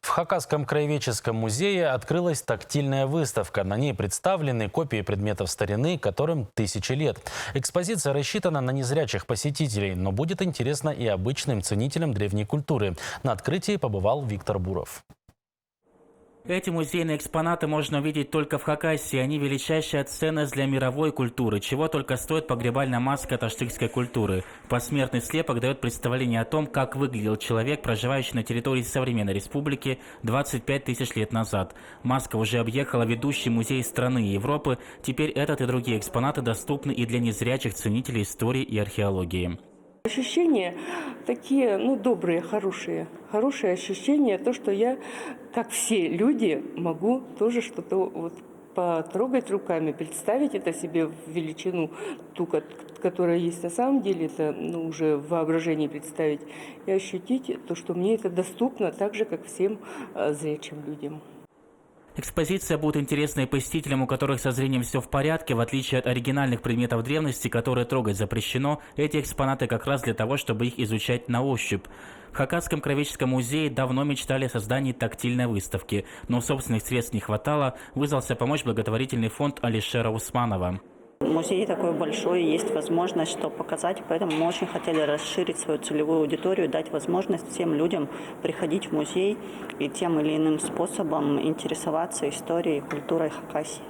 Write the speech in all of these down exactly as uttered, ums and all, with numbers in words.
В Хакасском краеведческом музее открылась тактильная выставка. На ней представлены копии предметов старины, которым тысячи лет. Экспозиция рассчитана на незрячих посетителей, но будет интересно и обычным ценителям древней культуры. На открытии побывал Виктор Буров. Эти музейные экспонаты можно увидеть только в Хакасии. Они величайшая ценность для мировой культуры. Чего только стоит погребальная маска таштыкской культуры. Посмертный слепок даёт представление о том, как выглядел человек, проживающий на территории современной республики двадцать пять тысяч лет назад. Маска уже объехала ведущие музеи страны и Европы. Теперь этот и другие экспонаты доступны и для незрячих ценителей истории и археологии. Ощущения такие, ну, добрые, хорошие. Хорошее ощущение, то, что я, как все люди, могу тоже что-то вот потрогать руками, представить это себе в величину, ту, ко-, которая есть на самом деле, это, ну, уже в воображении представить, и ощутить то, что мне это доступно так же, как всем, э, зрячим людям. Экспозиция будет интересна и посетителям, у которых со зрением всё в порядке. В отличие от оригинальных предметов древности, которые трогать запрещено, эти экспонаты как раз для того, чтобы их изучать на ощупь. В Хакасском краеведческом музее давно мечтали о создании тактильной выставки, но собственных средств не хватало, вызвался помочь благотворительный фонд Алишера Усманова. Музей такой большой, есть возможность что показать, поэтому мы очень хотели расширить свою целевую аудиторию, дать возможность всем людям приходить в музей и тем или иным способом интересоваться историей и культурой Хакасии.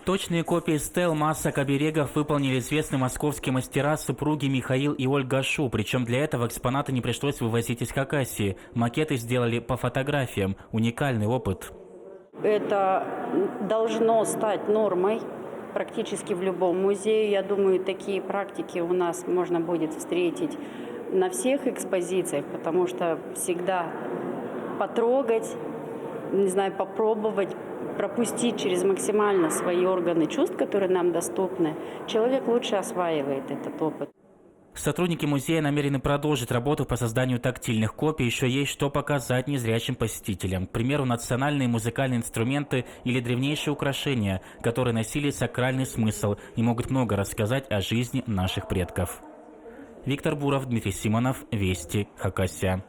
Точные копии стел, масок, оберегов выполнили известные московские мастера, супруги Михаил и Ольга Шу. Причём для этого экспонаты не пришлось вывозить из Хакасии. Макеты сделали по фотографиям. Уникальный опыт. Это должно стать нормой практически в любом музее. Я думаю, такие практики у нас можно будет встретить на всех экспозициях, потому что всегда потрогать, не знаю, попробовать, пропустить через максимально свои органы чувств, которые нам доступны, человек лучше осваивает этот опыт. Сотрудники музея намерены продолжить работу по созданию тактильных копий. Ещё есть что показать незрячим посетителям. К примеру, национальные музыкальные инструменты или древнейшие украшения, которые носили сакральный смысл и могут много рассказать о жизни наших предков. Виктор Буров, Дмитрий Симонов, Вести, Хакасия.